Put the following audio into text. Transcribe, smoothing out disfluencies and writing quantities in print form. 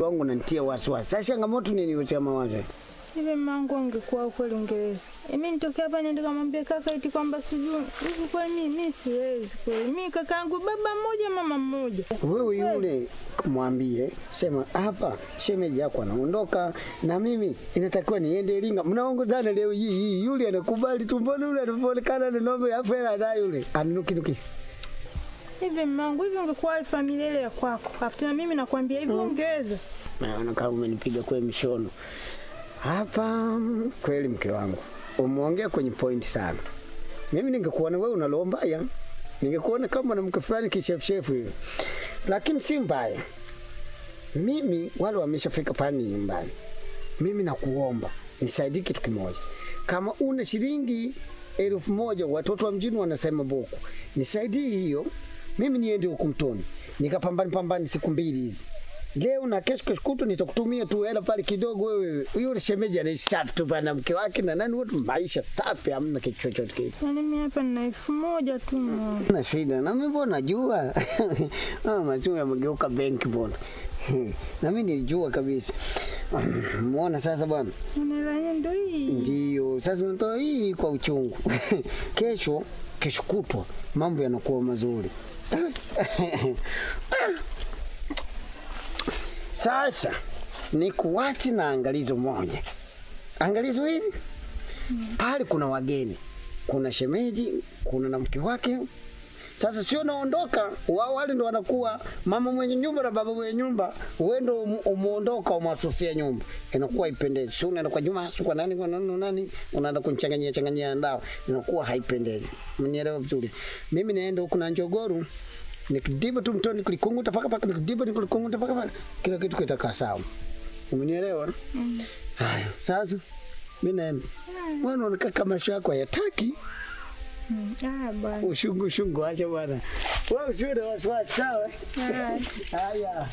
Wangu unanitia wasiwasi. Sasa changamoto nini cha mawazo? Hivi mangu angekuwa kweli ungeweza. Mimi nitokea hapa niende kamwambia kaka eti kwamba sijui hivi kweli mimi siwezi kweli. Mimi kakaangu baba mmoja mama mmoja. Wewe yule mwambie, sema hapa shemeji yako anaondoka na mimi inatakiwa niende Iringa. Mnaongozana leo hii hii, yule anakubali tu, mbona yule anaonekana na nombe afu hela anayo yule. Anuki nuki. Hivi mangu hivi ungekuwa familia ile ya kwako. Afu tena mimi nakwambia hivi ungeweza. Naona kama umenipiga kwa mshono. Hapa kweli mke wangu umeongea kwenye point sana. Mimi ningekuona wewe una roho mbaya, ningekuona kama mwanamke fulani kishefu hivi, lakini si mbaya. Mimi wale wameshafika pale nyumbani, mimi nakuomba nisaidie kitu kimoja. Kama una shilingi 1000 watoto wa mjini wanasema buku, nisaidie hiyo, mimi niende huku mtoni nikapambani pambani siku mbili hizi leo na kesho, kesho kutwa nitakutumia tu hela pale kidogo. Wewe yule shemeji anaisha tu bana, mke wake na nani wote, maisha safi, hamna kitu chochote kile. Yaani mimi hapa nina 1000 tu. Na shida na mimi mbona najua maziwa yamegeuka benki mbona. Na mimi nilijua kabisa. Muona sasa bwana, Unaelewa ndio hii. ndio sasa natoa hii kwa uchungu. Kesho kesho kutwa mambo yanakuwa mazuri. Sasa nikuache na angalizo moja. Angalizo hili pale kuna wageni, kuna shemeji, kuna na mke wake. Sasa sio naondoka, wao wale ndo wanakuwa mama mwenye nyumba na baba mwenye nyumba, wewe ndo umuondoka umwasusia nyumba, inakuwa haipendezi. Sio unaenda kwa Juma, sio kwa nani, kwa nani, nani, unaanza kunichanganyia changanyia ndao, inakuwa haipendezi. Mnielewa vizuri. Mimi naenda huku na Njogoru nikidiba tu mtoni kulikunguta paka paka, nikidiba nikulikunguta paka paka, kila kitu kitakaa sawa. Umenielewa? Haya, sasa mimi naenda. Wewe unaona kama maisha yako hayataki Ah bwana. ushungu ushungu, acha bwana. Wewe usiwe na wasiwasi, sawa? Haya.